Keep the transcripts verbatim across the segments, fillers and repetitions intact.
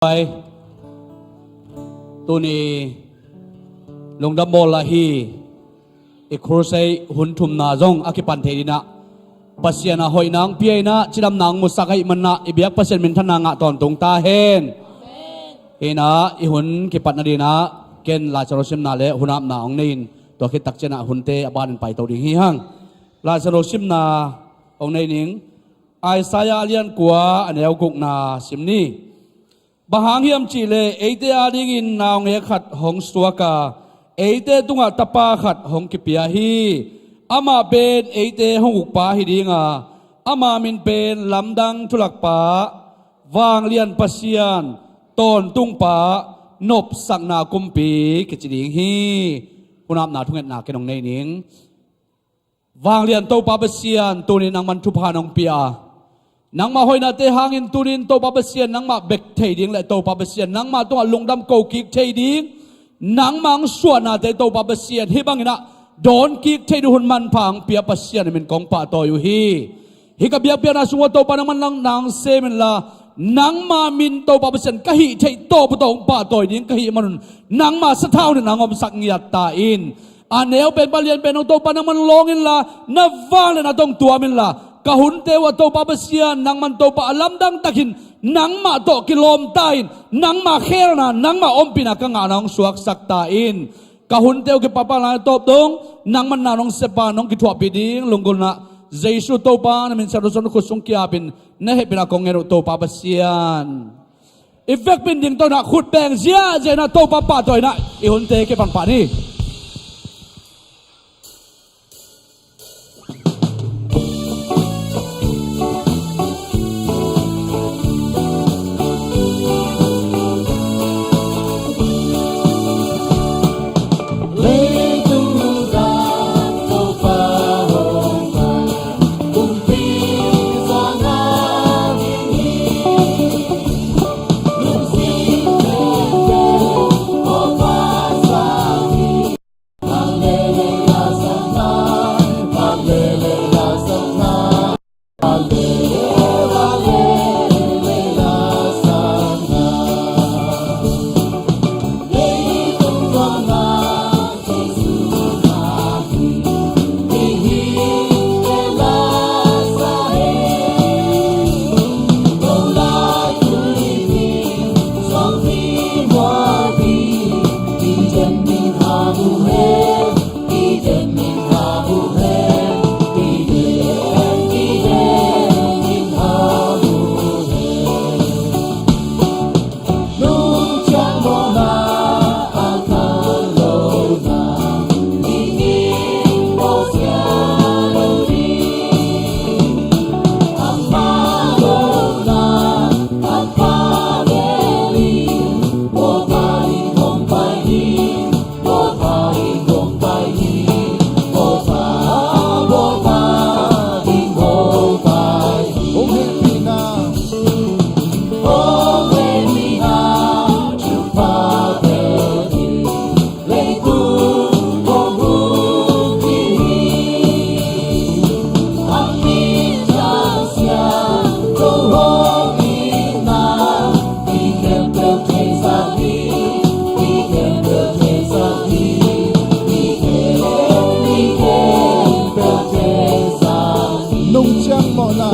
Pai. Tuni lungdam bawl lah hi. I crusade hun thumna zong a kipan thei dinah Pasian a hoihna hong pia inah cidamna hong musak ahih manah i biak Pasian minthanna ngah tawntung ta hen. Hinah i hun kipatna dinah ken Lai Siangtho simna le hun apna hong nei in tua khit takcianah hunte a banin paito ding hi hang. Lai Siangtho simna hong nei ning. Isaiah a lian kua a neu gukna sim ni. Bang hang hiam cihleh eite adingin naungek khat hong suak a, eite tungah tapa khat hong kipia hi. Amah pen eite hong ukpa hi ding a, ama min pen Lamdang Thulakpa, Vanglian Pasian, Tawntungpa, Nopsakna Kumpi kici ding hi. Hun apna thungetna ken hong nei ning. Vanglian Topa Pasian, tunin nangman thupha nong pia a, nangmah hoihnate hangin tunin Topa Pasian nangmah bek thei ding le Topa Pasian nangmah tungah lungdam ko kik thei ding, nangmah hong suahnate Topa Pasian hih banginah dawn kik thei ding hun manpha hong pia Pasian min kong pahtawi uh hi. Hih ka biakpiakna sungah Topa nangman nang, nang sem inla, nangma min Topa Pasian ka hih theih tawp uh tawh hong pahtawi ding ka hih manun nangma sathau nih nang omsak ngiat ta in. A neu pen, a lian pen hong Topa nangman lawng inla, na vangliatna tawh hong tuam inla, ka hunte uh ah Topa Pasian nangman Topa a lamdang takin nangmah tawh kilawm ta in, nangma khelna, nangma ompihna ka ngahna hong suaksak ta in. Ka hunte uh kipahpakna tawp dong nangman na nong sepa nong kithuahpih ding lunggulhna Jesu Topa na min siangtho suan khut sung kiapin na hehpihna kong ngen uh Topa Pasian. I vekpi in dingto inah khut beng ziahziah inah Topa pahtawi inah i hunte kipan pah ni. Nungciang mawhna.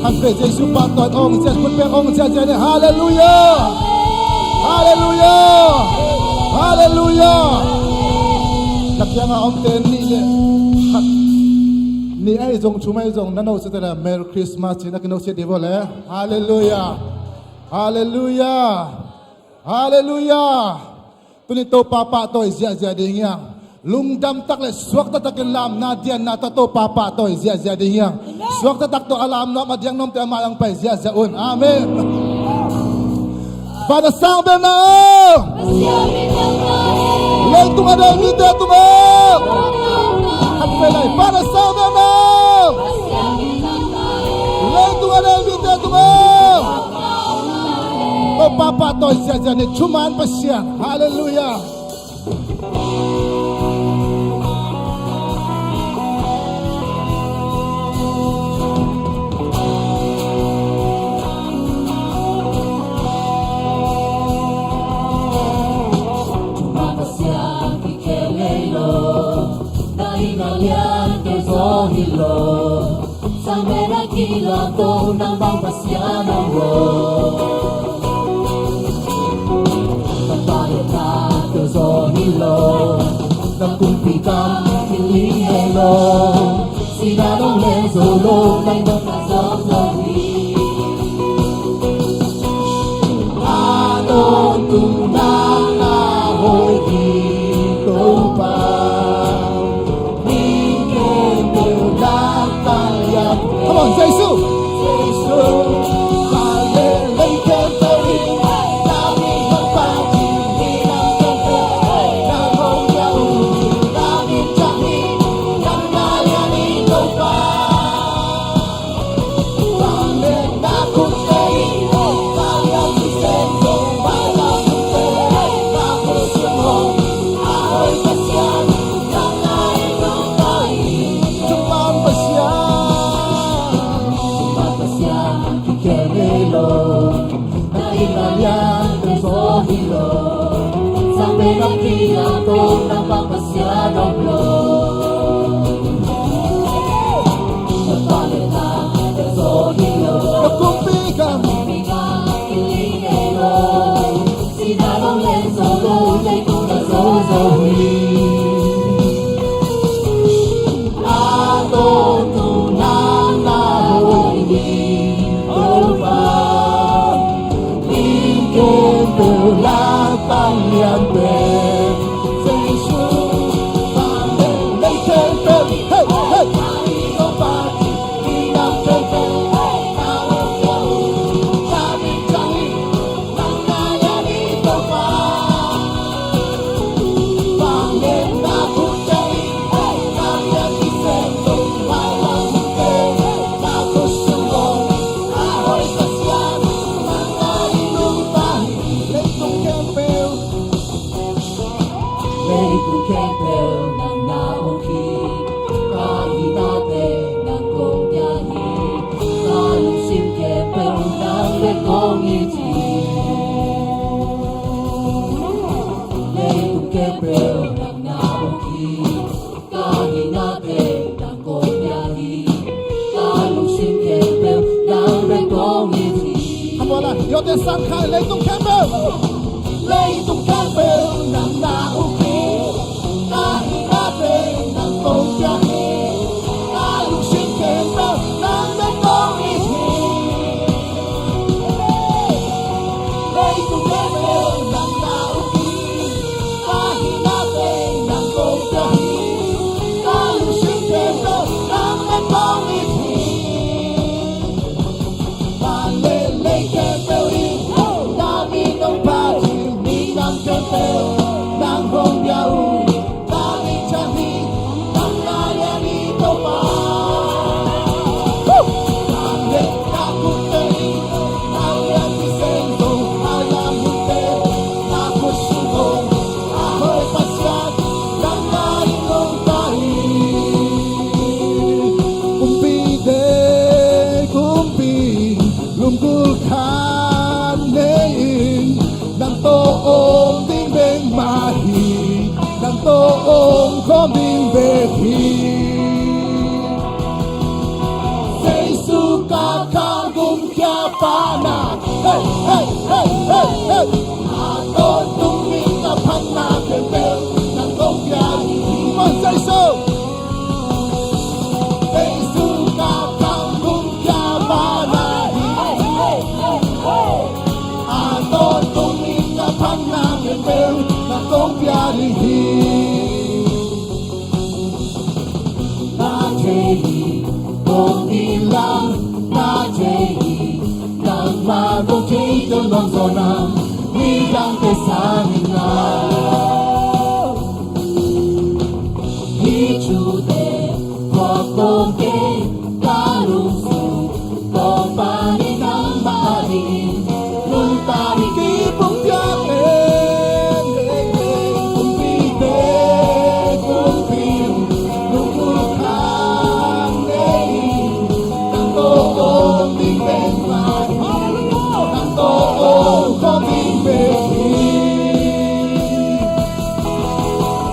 Hang pe Jesu pahtawi ong ciat, khut pek ong ciat ciat. Halleluiah! Halleluiah! Halleluiah! Tanga omte nih le khat, nih ahi zong, thum ahi zong, na no sete le Merry Christmas ci-in a kino siat dih vua le. Halleluiah. Halleluiah. Halleluiah. Tuni Topa pahtawi ziahziah ding hiang. Lungdam tak le suakta takin lamna dianna tawh Topa pahtawi ziahziah ding hiang. Suakta tak tawh a lamnuam a diang nuamte a mai-ah hong pai ziahziah un. Amen. Van a sang bel na aw. Leitung a dai mite tung aw. Khat vei lai, van a sang bel na aw. Leitung a dai mite tung aw. Topa pahtawi ziahziah ni, thuman Pasian. Halleluiah. Pasian kikhel ngei lo, na ina lian kei zaw hi lo. Sang mena kila to nang bang Pasian om lo. Ka pa le ta to zo hi lo. Ka kumpi kam kili he lo. Sina dong le zo lo nang bang ka zo zo hi. A don tung nang na hoi hi to pa. Come on, Jesu. Leitung khempeuh nang na om hi, ka hinate nang kong pia hi, ka lungsim khempeuh nang bek kong it hi. Leitung khempeuh nang na om hi, ka hinate nang kong pia hi, ka lungsim khempeuh nang bek kong it hi. Come on, ah, your dear son, kai leitung khempeuh. Leitung khempeuh nang na om hi, ka hinate nang kong pia hi, ka lungsim khempeuh nang bek kong it hi. Leitung khempeuh nang na om hi, ka hinate nang kong pia hi, ka lungsim khempeuh nang bek kong it hi. Van le lei khempeuh in na min hong phat hi, minam khempeuh nang hong pia uh. Kumpi deih kumpi, lungkul khat nei in, nang tawh om ding bek mah hi, nang tawh om khawm ding bek hi. Jesu ka kha gumkhia pa na, hey, hey, hey, hey, hey. A tawntung in ka phatna khempeuh nang kong pia hi. Come on, Kei tawh nuam zaw nam, midangte sang in ngak. Hih thute thuak kawm kei, ka lungsim Topa in nangmah adingin nuntak ding. Kipumpiak leng, kumpite, kumpi, lungkut kham nei in. Nang tawh om ding bek mah hi. Nang tawh om khawm ding bek hi.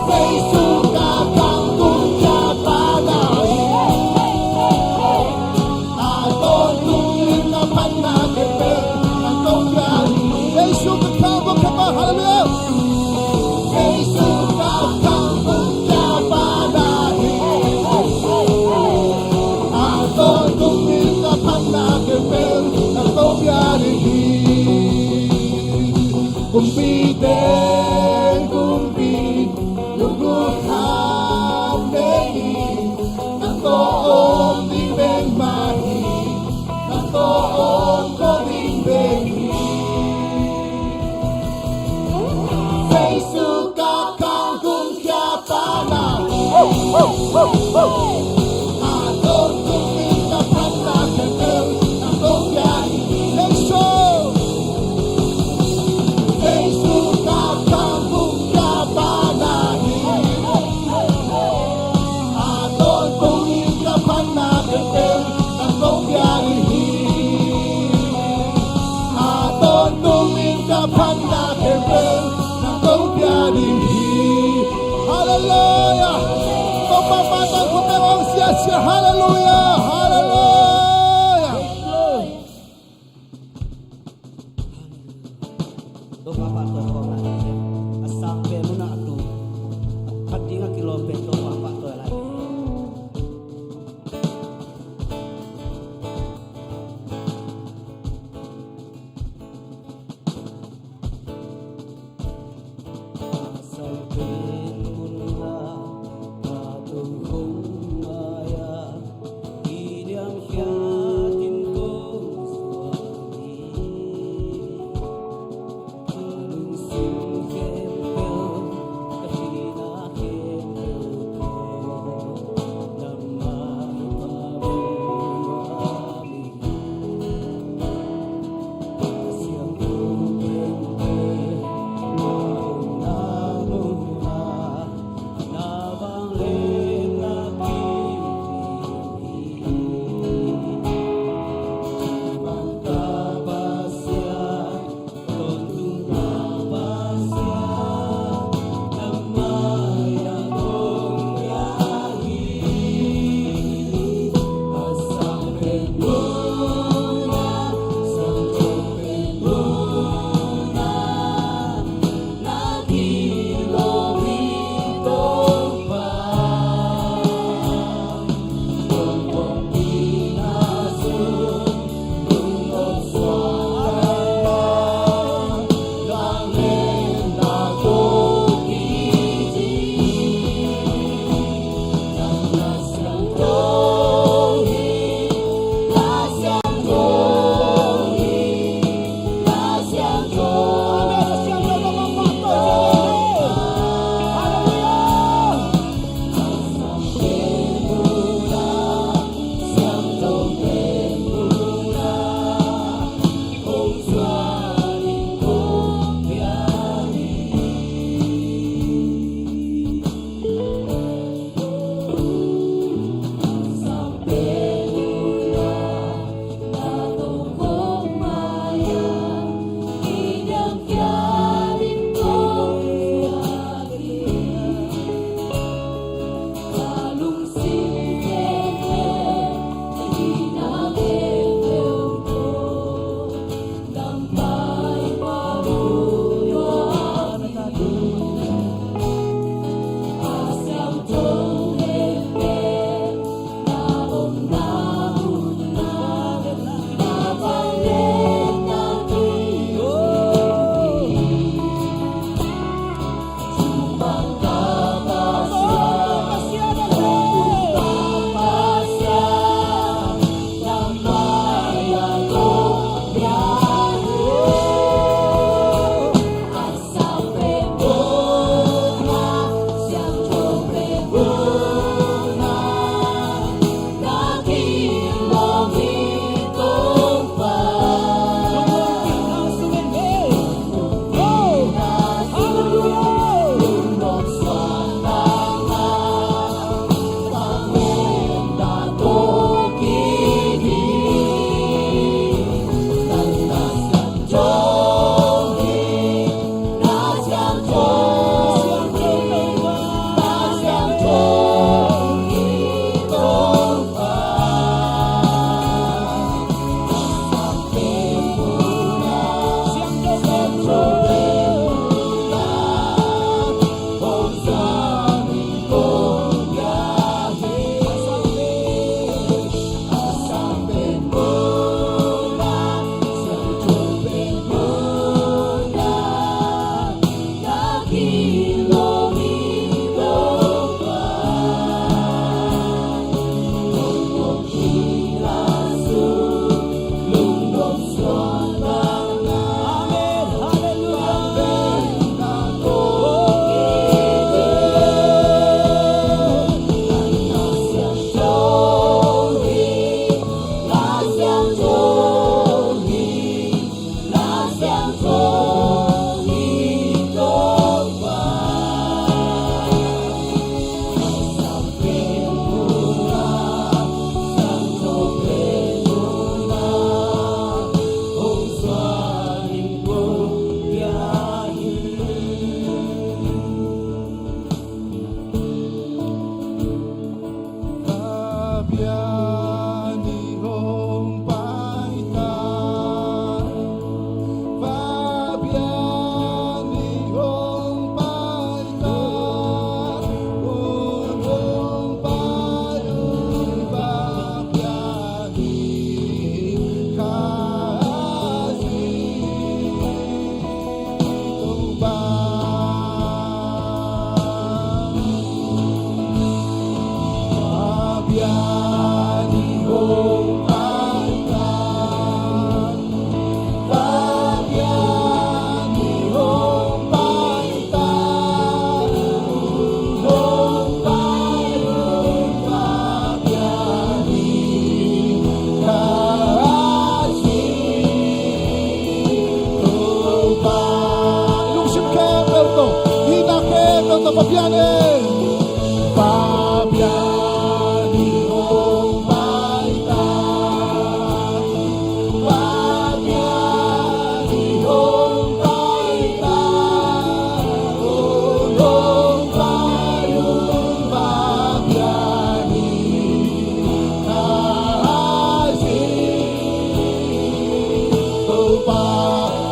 Jesu ka kang tung kia pa na hi. A tawntung in ka phatna khempeuh nang tawh pia ding hi. Jesu ka kang tung kia pa, hallelujah. Jesu ka kang tung kia pa na hi. A tawntung in ka phatna khempeuh nang tawh pia ding hi. Kumpite, kumpi, lungkut kham nei in. Nang tawh om ding bek mah hi. Nang tawh om khawm ding bek hi. Jesu ka kang tung kia pa na hi. A tawntung in ka phatna khempeuh nang tawh pia ding hi. Jesu, Jesu ka kang tung kia pa na hi. A tawntung in ka phatna khempeuh nang tawh pia ding hi. A tawntung in ka phatna khempeuh nang tawh pia ding hi. Hallelujah. Topa mah tawh khut beng hong siatsia. Hallelujah. Hallelujah. Topa pahtawi khawm lai. A sang pen mun ah a tung, a khat ding a kilawm pen Topa pahtawi lai.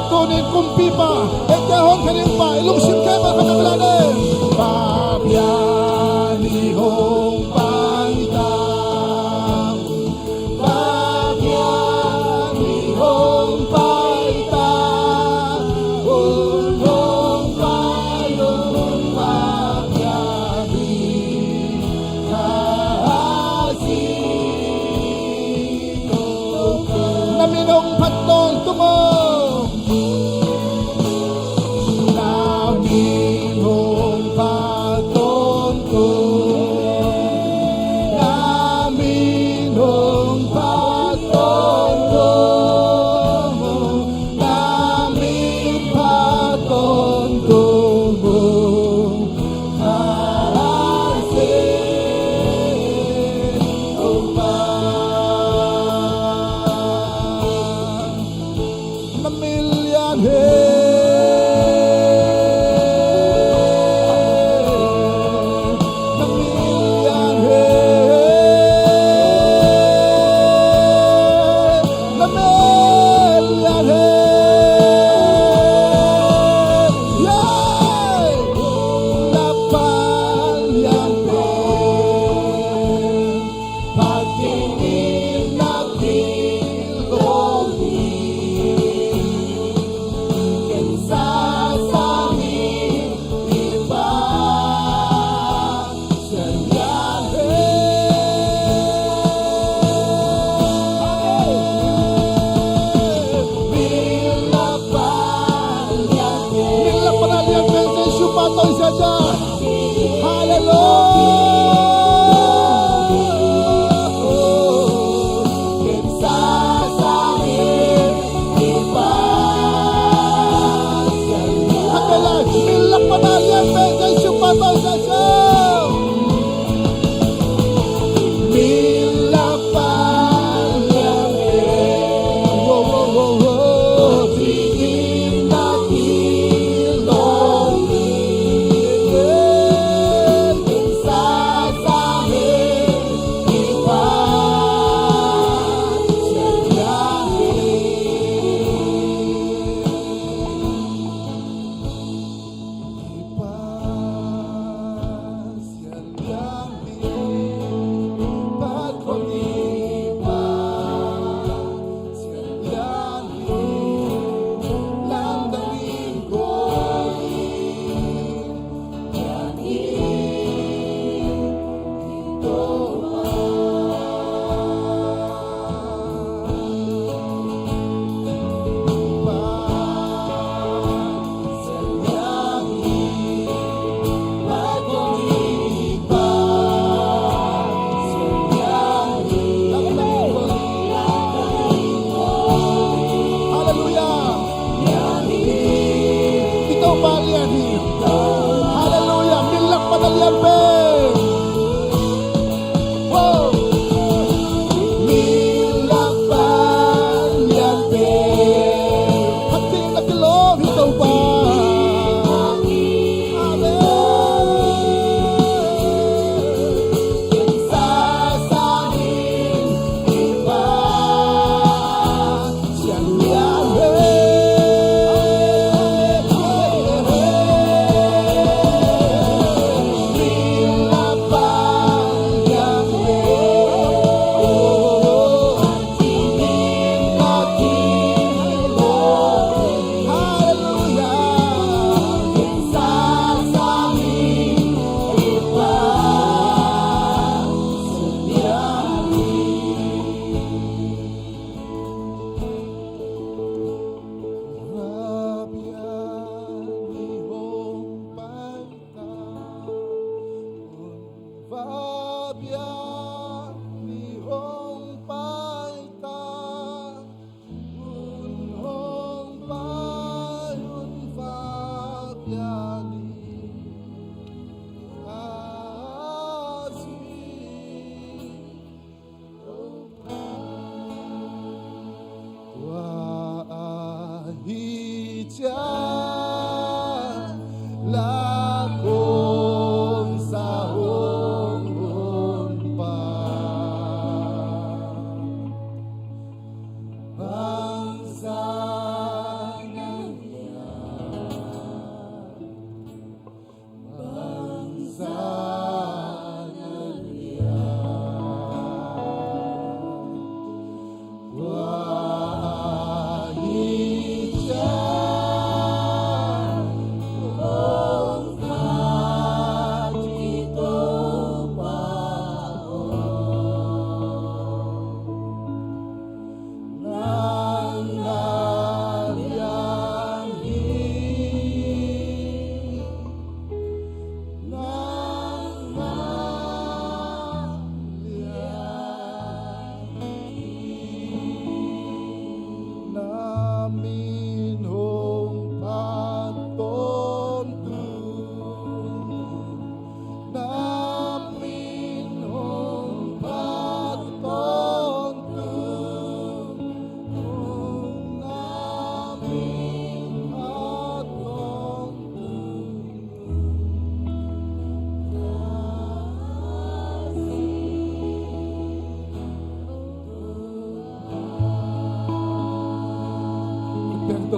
Tunin kumpipa, eite hong khen ding pa, i lungsim khempeuh khat na pia lai ni. Pa Pian i hong pai ta. Pa Pian i hong pai ta. Hong hong pai hong Pa Pian i. Na min hong phat tawntung o. Na min hong phat tawntung. Na min hong phat tawntung. Na min phat tawntung. Hallelujah. Hallelujah. I Topa lian hi. Hallelujah. Min lak pan a lian pen. Wow. Min lak pan a lian pen. Khat ding na kilawm hi Topa. Amen.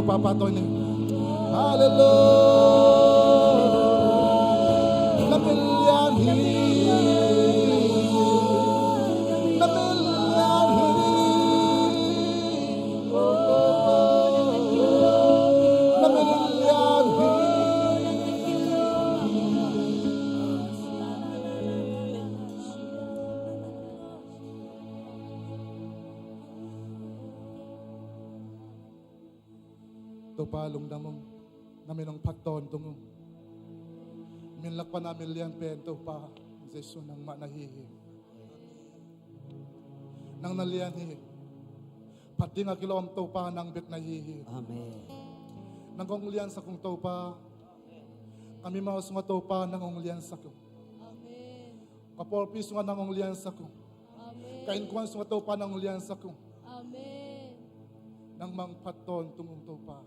Papa tawh ni. Halleluia. Na min lian hi. Na min lian hi. Na min lian hi. Topa lungdam ung. Na min hong phat tawntung ung. Min lak pan a min lian pen Topa Jesu nangmah na hi hi. Nang na lian hi. Phat ding a kilawm Topa nang bek na hi hi. Amen. Nang kong liansak ung Topa. Ka mimal sungah Topa nang hong liansak ung. Amen. Ka pawlpi sungah nang hong liansak ung. Amen. Ka innkuan sungah Topa nang hong liansak ung. Amen. Nangmah hong phat tawntung ung Topa.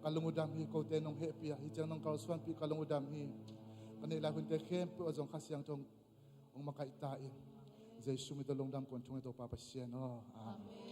Ka lung uh dam hi, kote nong hehpih a, hih ciang nong kalsuanpih ka lung uh dam hi. Ka neih lai hunte khempeuh ah zong Kha Siangtho hong makaih ta in. Jesu min tawh lungdam kong thum hi Topa Pasian aw. Amen.